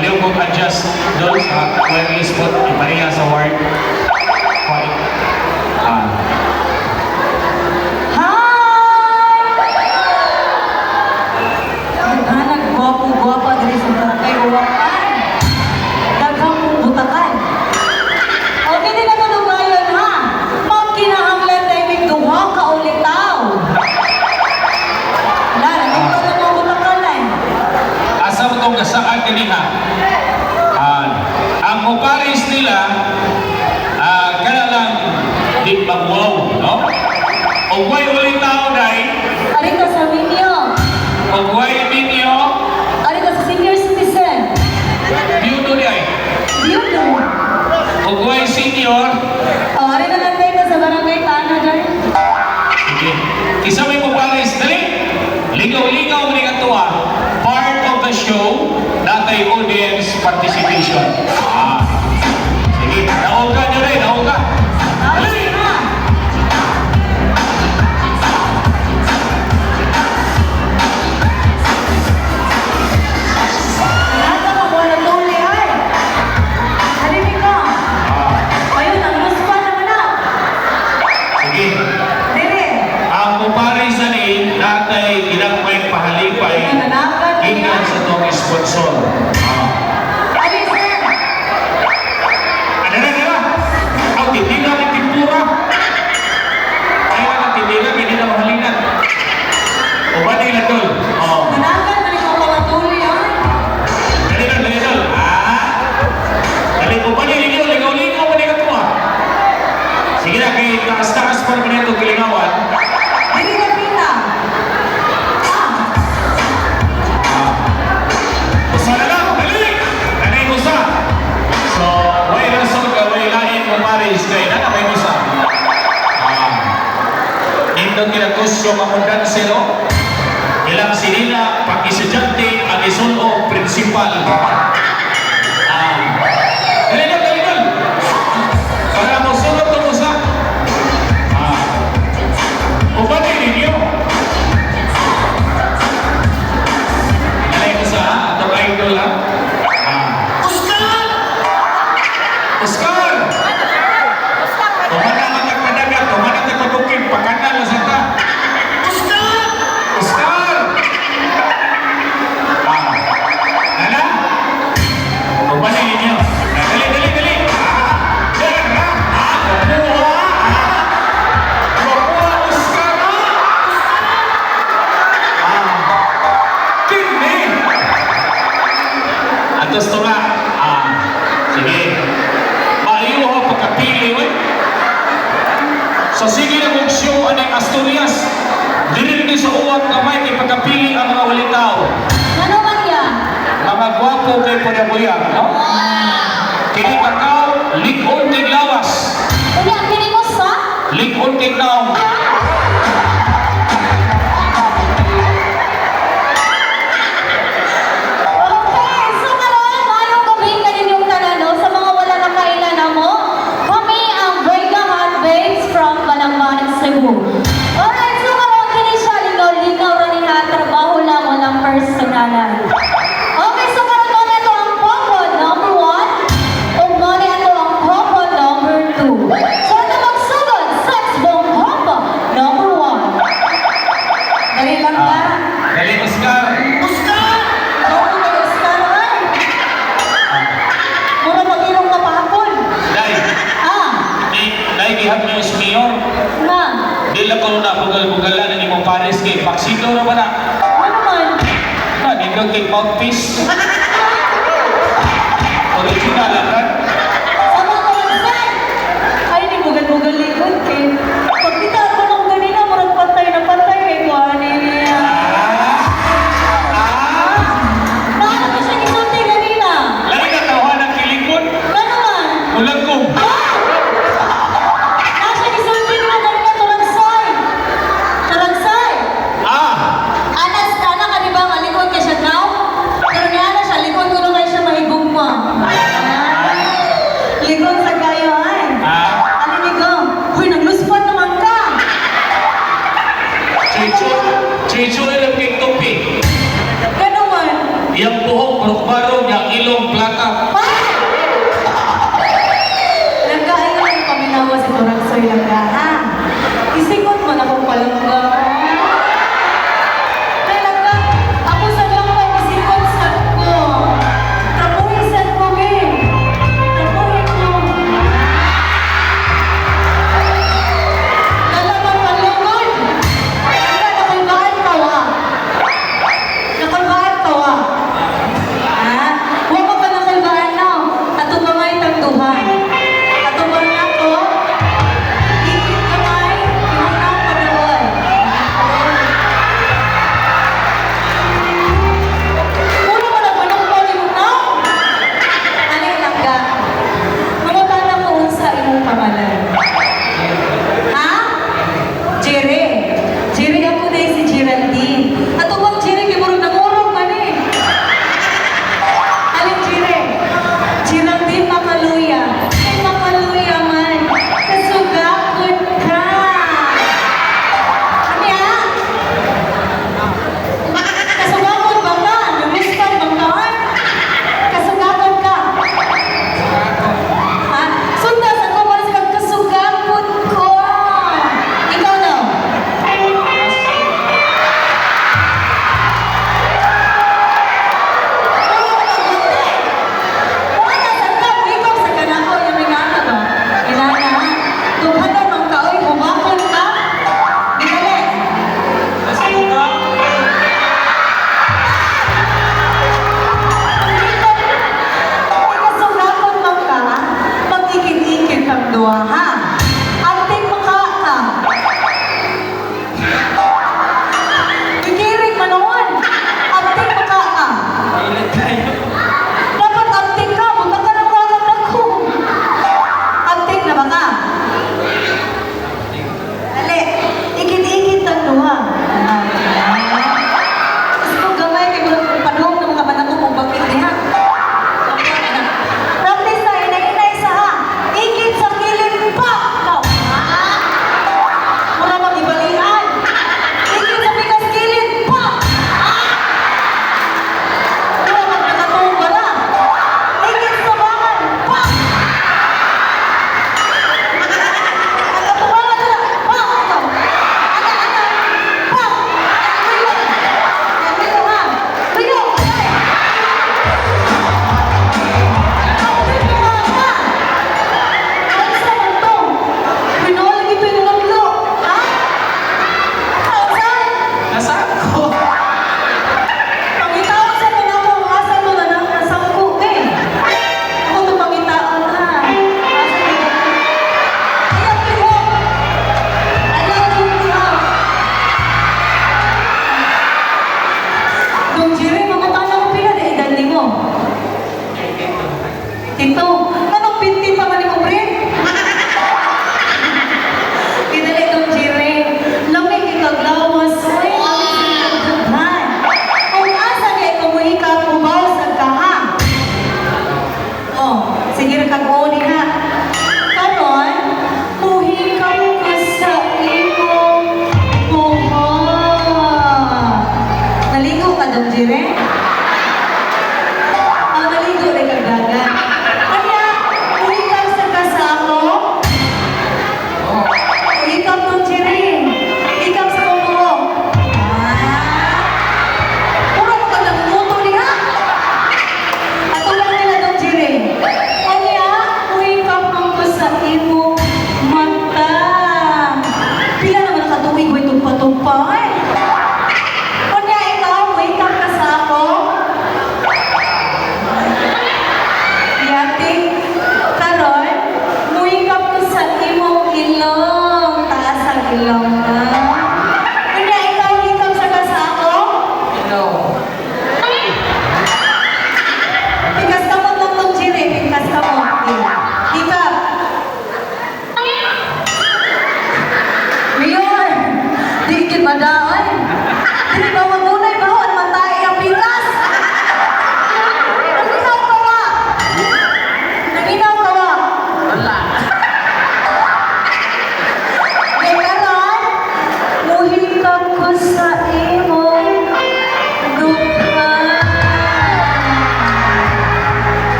Palihog kog adjust doon sa wireless bot, ipareha sa wire. Quiet. Ah. Hi! Daghan gwapo-gwapa diri sa Barangay Uwakan. Daghang butakan. Okay din ako dugayon ha. Magkinahanglan na imig duha ka ulitaw. La, nagpa na mga butakan ay. Asa mo itong gasaan kaniha? Ah, ang muparis nila, kana lang di magwaw, no? Og way ulitaw dai, Ari ka sa minyo. Og way minyo, Ari ka sa senior citizen. Byudo di ay. Yun. Og way senior, Oh, ari na lang tayo sa Barangay Tano dai. Sige. Kisa may muparis, dali. Ligaw-ligaw ni katuwa. Part of the show, natay audience participation. Ah. Sige, nauga nyo rin, nauga. Dali! Ha. Nasa ka mo na tuli ay. Halini ka. Ah. Ayun, ang luspa naman na. Sige. Dire. Ang muparis ani, natay ginagmay pahalipay Nananakan niya. gikan sa tong sponsor. Ah. Ali, sir. Ano na, di ba? Ang titila ng timpura. Ay, ang titila, hindi na mahalinan. O ba nila tol? Oh. Nanakan man ikaw pangatuli ay. Dali lang, dali lang. Ah! Dali ko ba nila ligaw-ligaw ba nila ito ah? Sige na, kay taas-taas pa naman ito kilingawan. Dire na pita. Ah. Ah. Usa na lang, dali! Dali usa. So, way rason ka, way lain mo pares kay na may usa. Ah. Nindot kila kusyo among dancer, no? Ilang sinila, pag estudyante, ang isulo, principal. Ah. Dali lang, dali lang. Para mo sulod itong usa. Ah. Uban ninyo. Dali usa, atong idol lang. Ah. Oscar! Oscar! Tumana ang tagpadagat, tumana ang tagpabukid, pakanal na sa ta. Oscar! Oscar! Ah. Nana? Uban ninyo. Dali, dali, dali. Ah. Diyan na. Ah, kukuha. Ah. Kukuha, Oscar. Ah. Kini. Atos to nga. Ah. Sige. Maayo ho pagkapili, we. Sa sige na kong show aning Asturias. Dili ni sa uwang kamay kay pagkapili ang mga ulitaw. Ano man yan? Mga gwapo kay Pudabuyag, no? Kini kakao, lig-on kay lawas. Unya, kini mo sa? Lig-on kay naong. Okay, so karon maayong gabi kaninyong tanan, no? Sa mga wala nakaila namo. Kami ang Brega Hot Babes from Balamban, Cebu. Alright, so karon kini siya lingaw-lingaw ra niya, trabaho lang, walang personalan. Okay, so karon mo na ito ang popo number 1 ug mo na ito ang popo number 2. So ito magsugod, sex bomb popo number 1. Dali lang ba? Ah, dali, Oscar. Oscar! Ako kay Oscar ay! Mura mag-ilong kapakol. Dai, Ah, di, dai gihap news mayor. nga. Di lang ko na bugal-bugalan ni mo pares kay paksito ra ba na? Ano man? Na, nindot kay mouthpiece. Original ang. Sa mga kawansan! Ay, ni bugal-bugal likod kay. Pagkita ko nung ganina, murag pantay na pantay kay kuha niya. Ah! Ah! Paano ko siya gisulti ganina? Lain na tawhan ang kilikon. Ano man? Ulag ko. Ah! Nasa gisulti mo ganina, turagsay! Turagsay! Ah! Anas, ana ka di ba nga likod kay siya now? Pero niya kilong plata. Pa! Langga, ayaw lang paminawa si Turagsoy, langga, ha? Isikot mo na kung palangga. Kay langga, ako sa langga, isikot sa ko. Trapuhin sa ko, be. Trapuhin ko. Lalaman palungod. Langga, nakulbaan ka, wa. Nakulbaan ka, wa. Ha? Huwag ka pa nakulbaan.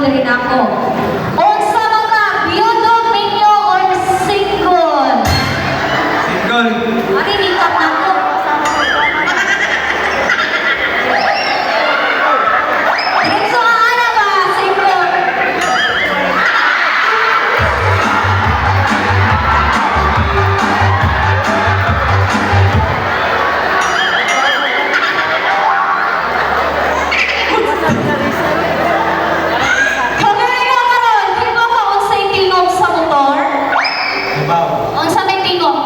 diri nako. Unsa man ka, byudo, minyo, or single? Single. Ari, hikap nako. Diretso ka ana ba, single? Kagaya ka karon, di ba ka unsay tingog sa motor? Ibaw. Unsa may tingog?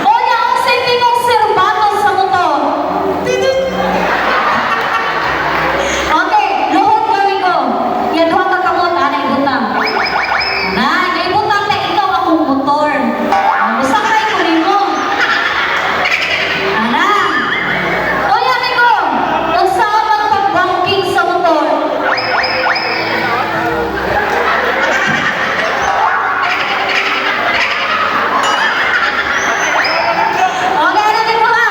O nya, unsay tingog serbato sa motor? Okay, luhod kami ko. Ya duha ka kamot ana ibutang. Na, ibutang na ikaw akong motor. Usakay ko nimo. Ana. O nya, amigo, unsa man pag-banking sa motor? Okay, ano din mo ha?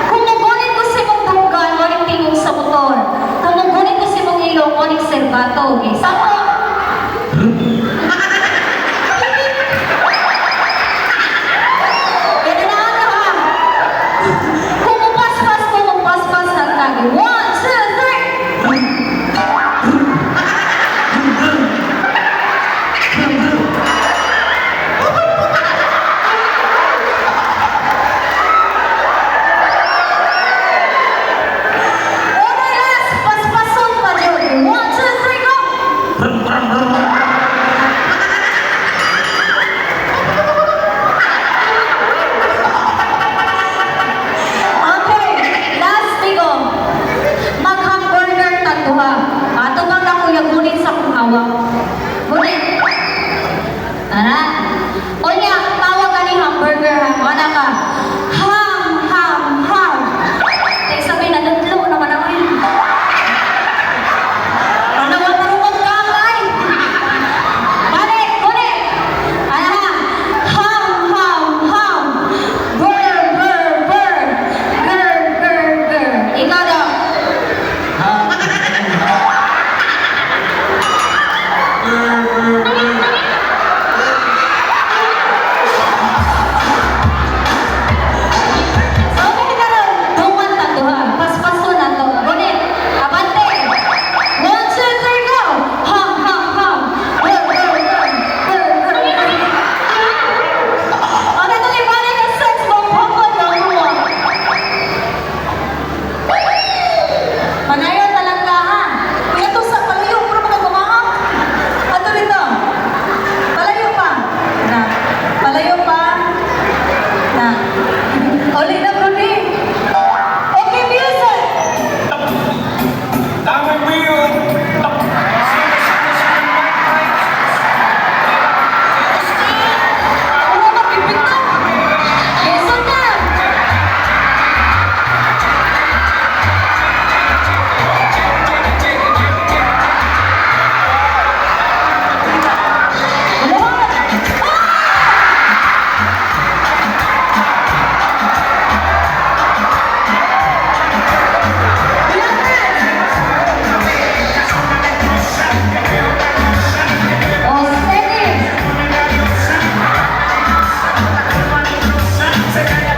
Kung mugunit ko sa imong dunggan, mo tingog sa motor. Kung mugunit ko sa imong ilong, mo ning serbato. Okay, sako. Kaya na ano ha? Kung mupaspas ko, mupaspas ng kagi. One, two, three! Okay, last, paspason pa dyan. One, two, three, go! Okay, last bigo. Mag-hamburger tagduha. Ato bang na kuya gunit sa kong hawak? Gunit. Ara. O niya, tawag ka ni hamburger ha. Wala ka. Ham, ham, ham. Tay sabi na natlo naman ako yun. Ano ba marunong ka ay? Balik, gunit. Ana ha. Ham, ham, ham. Burr, burr, burr. Gur, gur, gur. Ikaw daw. Ha? Brr, brr, brr. So, okay karon, dungan ta duha. Paspaso na to. Gunit. Abante. One, two, three, go! Ham, ham, ham. Burr, burr, burr. Burr, burr, burr. Okay, tuloy balik ang sex bomb. Hapon na mo. Panayon talaga ha. Kuya to sa palayo, puro mga gumaak. Ato rito. Palayo pa. Na. Palayo pa. Na. Uli na, Brody. Okay, music. Tama mo yun. Ano ka pipita? Yeso na. What? Oh, steady.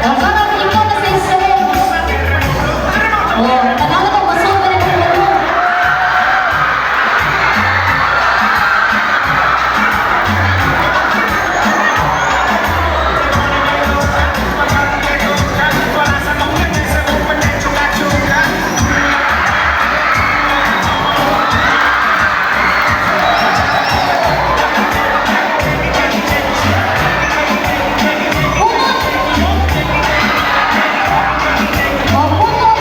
Oh, parang ikaw na sa isa. Oh, tanawin ko, masulod na rin mo. Punot! Oh, punot!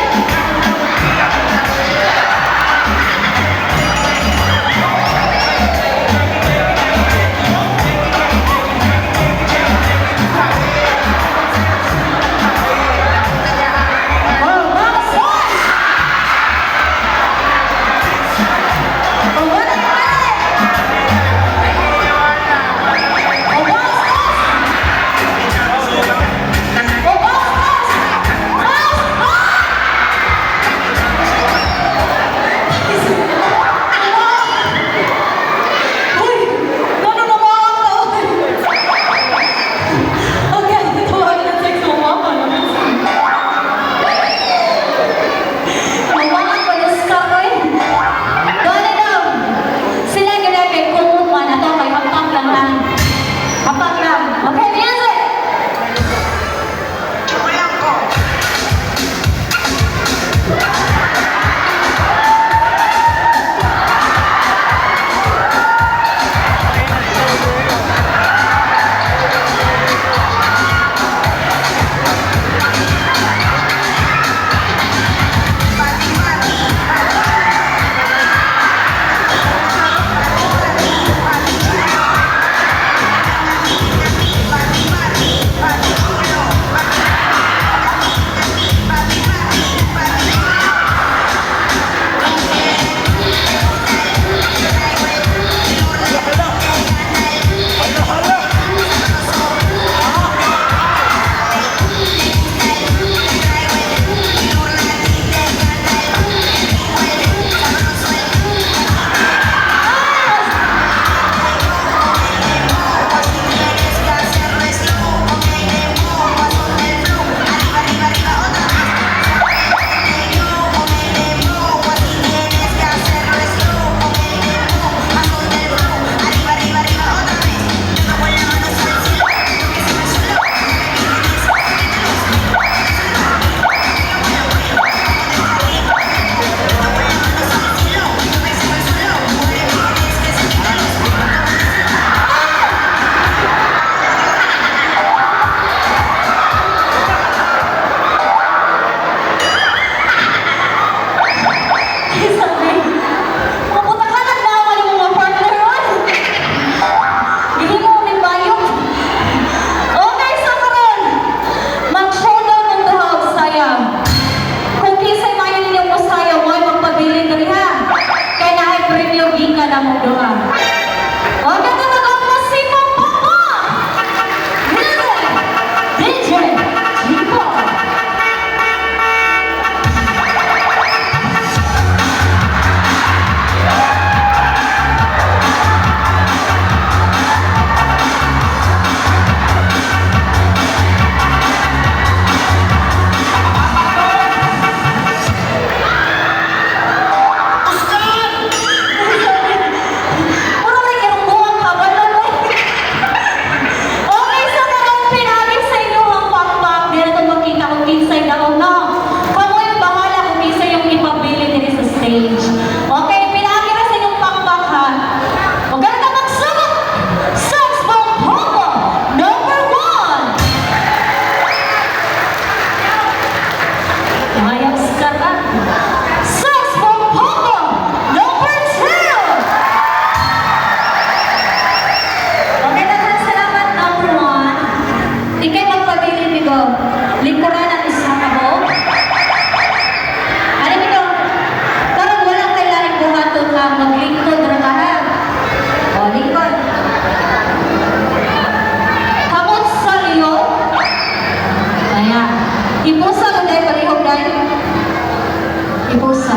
Usa.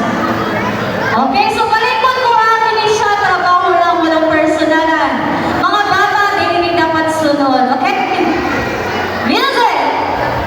Okay, so